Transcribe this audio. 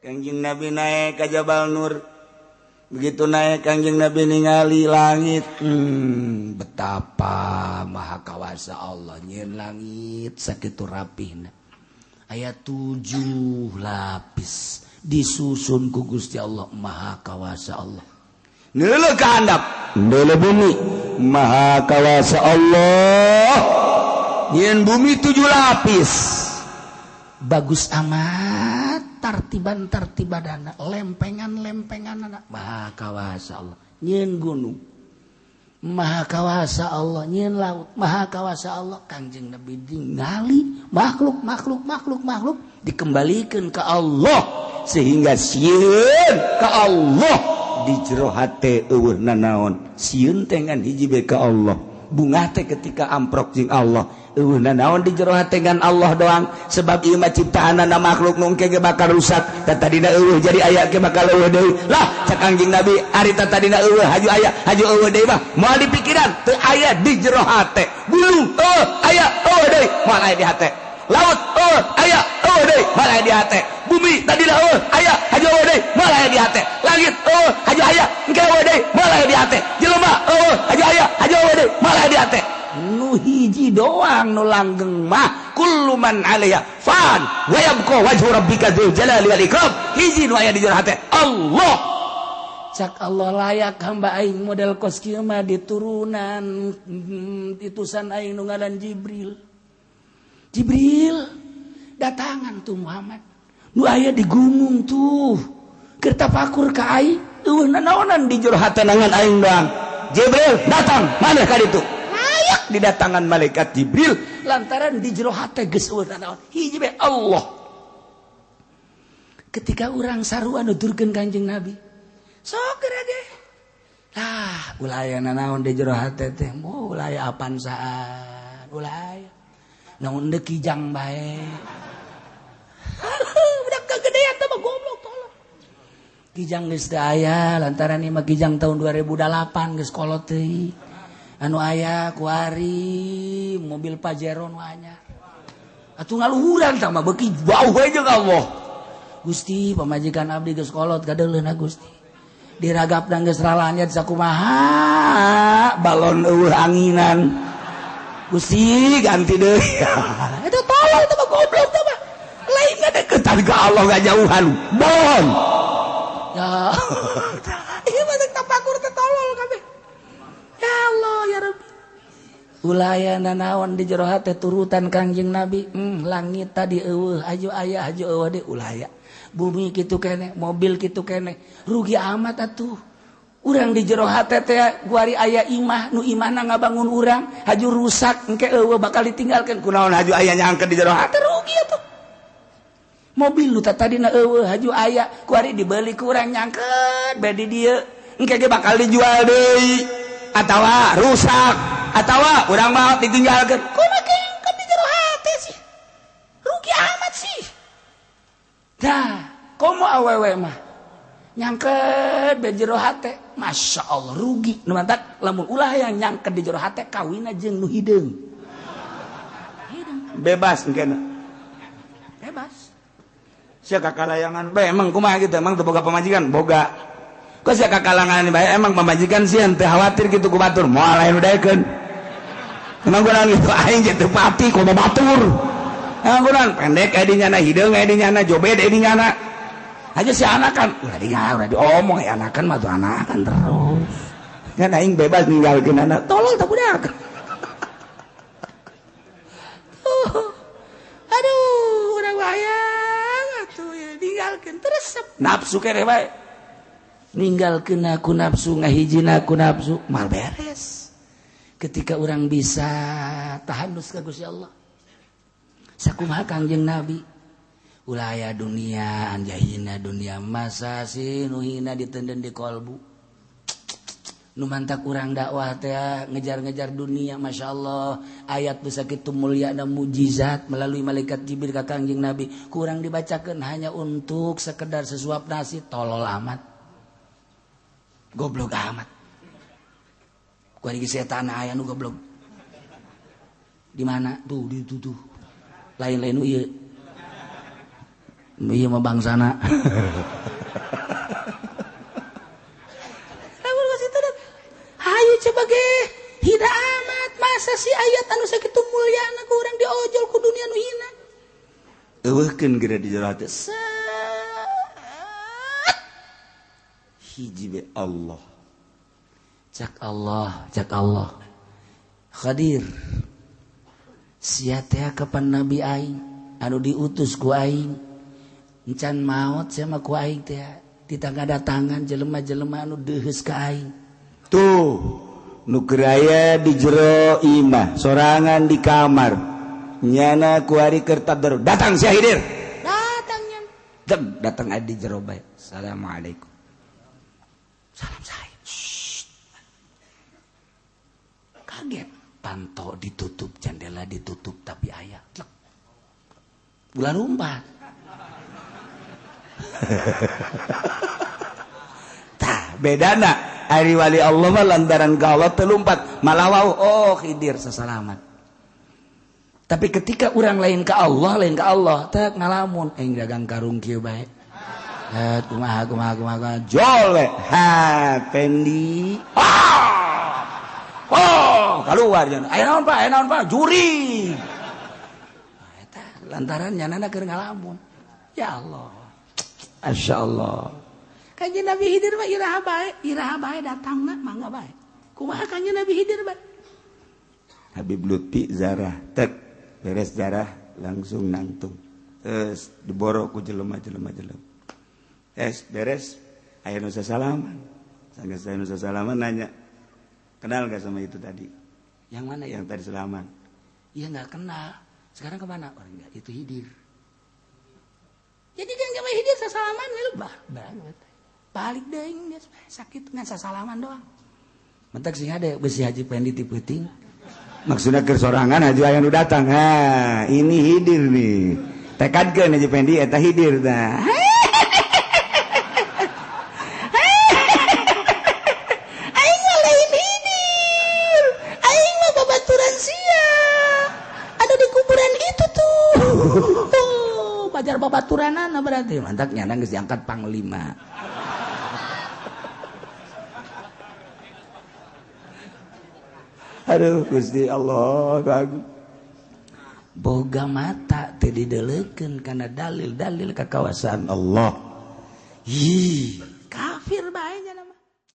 Kangjeng Nabi naik ke Jabal Nur. Begitu naik, Kangjeng Nabi ningali langit, betapa maha kawasa Allah nyieun langit sakitu rapihna. Aya tujuh lapis disusun ku Gusti Allah, maha kawasa Allah. Neuleuh ka handap, neuleuh bumi, maha kawasa Allah. Nyieun bumi tujuh lapis. Bagus amat tartiban tartibadana, lempengan lempengan, maha kawasa Allah. Nyieun gunung, maha kawasa Allah. Nyieun laut, maha kawasa Allah. Kangjeng Nabi ningali makhluk makhluk makhluk makhluk dikembalikan ke Allah sehingga sieun ke Allah. Di jero hate euweuh nanaon, sieun teh ngan hiji bae, ka Allah. Bungah teh ketika amprok jeung Allah, euweuh nanaon di jero hate ngan Allah doang, sebab ieu mah ciptaanana makhluk nu engke ge bakal rusak. Tadina euweuh jadi aya, ge bakal euweuh deui. Lah, cak Kangjeng Nabi, ari tadina euweuh haju aya, haju euweuh deui mah moal di pikiran, teu aya di jero hate. Gunung euweuh, aya, euweuh deui, moal aya di hate. Laut euweuh, aya, euweuh deui, moal aya di hate. Bumi tadina euweuh, aya, haju euweuh deui, moal aya di hate. Langit euweuh, haju aya, engke euweuh deui, moal aya di hate. Jelema euweuh, haju aya, haju euweuh deui, moal aya di hate. Nu hiji doang nu langgeng mah kullu man 'alaiha fan wa yabqa wajhu rabbika dzul jalali wal ikram. Hiji nu aya di jero hate, Allah. Cak Allah, layak hamba aing model kos kieu mah diturunan utusan aing nu ngaran Jibril. Jibril, datangan tuh Muhammad nu aya di gunung tuh keur tafakur ka aing, euweuh nanaonan di jero hate ngan aing doang. Jibril, datang maneh ka ditu. Layak didatangan malaikat Jibril lantaran di jero hate geus euweuh nanaon, hiji bae, Allah. Ketika urang sarua nuturkeun Kanjeng Nabi, sok geura ge lah, ulah aya nanaon di jero hate teh, oh, ulah aya apansaan, ulah aya naon deuk, kijang bae. Budak kegedean teh mah goblok, tolong. Kijang geus teu aya lantaran ieu mah kijang tahun 2008, geus kolot teuing. Anu aya kuari mobil Pajero nu anyar. Atuh ngaluhuran tah mah beuki jauh we jeung Allah. Gusti, pamajikan abdi geus kolot, kadeuleuna Gusti. Diragapna geus ralanyat sakumaha, balon euweuh anginan. Gusti, ganti deui. Itu tolol teh mah, goblok teh mah. Lain deketan ke Allah, ngajauhan. Bohong. Ya. Ieu mah tapakur teh tolol kabeh. Ya Allah, ya Rabbi. Ulah aya nanaon di jero hate, turutan Kangjeng Nabi. Langit tadi euweuh, aju aya, haju euweuh deui, ulah aya. Bumi kitu kene, mobil kitu kene. Rugi amat atuh. Urang di jero hate teh guari aya imah, nu imahna ngabangun urang, haju rusak, engke euweuh, bakal ditinggalkeun. Kunaon haju aya nyangkeun di jero hate, rugi atuh. Mobil nu tadina euweuh haju aya, kuari dibeli ku urang, nyangkeut bae di dieu. Engke ge bakal dijual deui atawa rusak atawa urang mah ditinggalkeun. Kumaha nyangkeut di jero hate sih? Rugi amat sih. Dah, komo awewe mah nyangket be jero hate, Masya Allah, rugi. Nu mantak lamun ulah yang nyangket di jero hate, kawina jeung nu hideung. Bebas engkena. Bebas. Sia kakalayangan bae emang kumaha gitu, emang teu boga pamajikan? Boga. Kok sia kakalangan bae, emang pamajikan sieun, teu khawatir gitu ku batur, moal lain udaekeun. Emang kunaon gitu, aing jeung teu pati komo batur. Emang kunaon pendek aya di nyana, hideung aya di nyana, jobed aya di nyana. Aja si anakan ulah di ulah diomong ya, anakan mah tuh anakan terus. Kan aing bebas ninggalkeun anak. Tolol tak budak. Tuh. Aduh, urang wayang atuh ya ninggalkeun terus nafsu kere bae. Ninggalkeun aku nafsu, ngahijina aku nafsu, mal beres. Ketika orang bisa tahanus ka Gusti Allah. Sakumaha Kangjeng Nabi? Ulah aya dunia, anjahina dunia, masa sih nu hina ditenden di kolbu. Nu mantak urang dakwah teh ngejar-ngejar dunia, Masya Allah, ayat bisa kitu mulia dan mujizat melalui malaikat Jibril ka Kangjeng Nabi kurang dibacakan hanya untuk sekedar sesuap nasi, tolol amat, goblok amat. Kuari setan aya nu goblok di mana tuh, di itu tuh, lain-lain nu ieu. Ieu mah bangsana. Lamun geus itu hayu coba ge hina amat masa si ayat anu sakitu mulyana ku urang diojol ku dunia nu hina. Eueuhkeun geura di jero hate. Hiji be Allah. Cak Allah, cak Allah. Khadir. Sia teh kapan nabi aing anu diutus ku aing. Encan maot sia mah ku aing teh ditangga datangan jelema-jelema anu deuheus ka aing. Tuh, nu keur aya di jero imah, sorangan di kamar. Nyana ku ari keur tadarus. Datang sia Hidir. Datang nya. Deg, datang aya di jero bae. Assalamualaikum. Salam saya. Shh. Kaget. Panto ditutup, jendela ditutup, tapi ayah. Ulah lompat. Tah, bedana ari wali Allah mah lantaran ka Allah teu lumpat, malah wau oh Khidir sasalamat. Tapi ketika orang lain ka Allah, teh ngalamun aing dagang karung kieu bae. Kumaha kumaha kumaha jol we. Ha, Pendi. Ah! Oh, keluar jan. Aya naon Pak? Juri. Nah, eta lantaran nyanana keur ngalamun. Ya Allah. Masya Allah. Kanjeng Nabi Khidir mah iraha bae datangna mangga bae. Kumaha kanjeng Nabi Khidir bae? Habib Lutfi zarah tek beres zarah langsung nangtung. Terus diboro ku jelema-jelema jelema. Es beres aya nu sasalaman. Sanggeus aya nu sasalaman nanya, kenal gak sama itu tadi? Yang mana? Yang tadi salaman. Iya nggak kenal. Sekarang kemana? Orang enggak, itu Khidir. Jadi dia nggak mau Khidir sasalaman, bah banget. Balik deh, dia sakit ngan sasalaman doang. Mentak sing ada besi Haji Pendi ti peuting. Maksudnya keur sorangan haji aya nu datang. Ha, ini Khidir nih. Tekadkeun Haji Pendi eta Khidir tah. Babaturanana berarti mantak nyana geus diangkat panglima. Aduh Gusti Allah bagus. Boga mata teu dideulekeun kana dalil-dalil kakawasaan Allah. Ih, kafir bae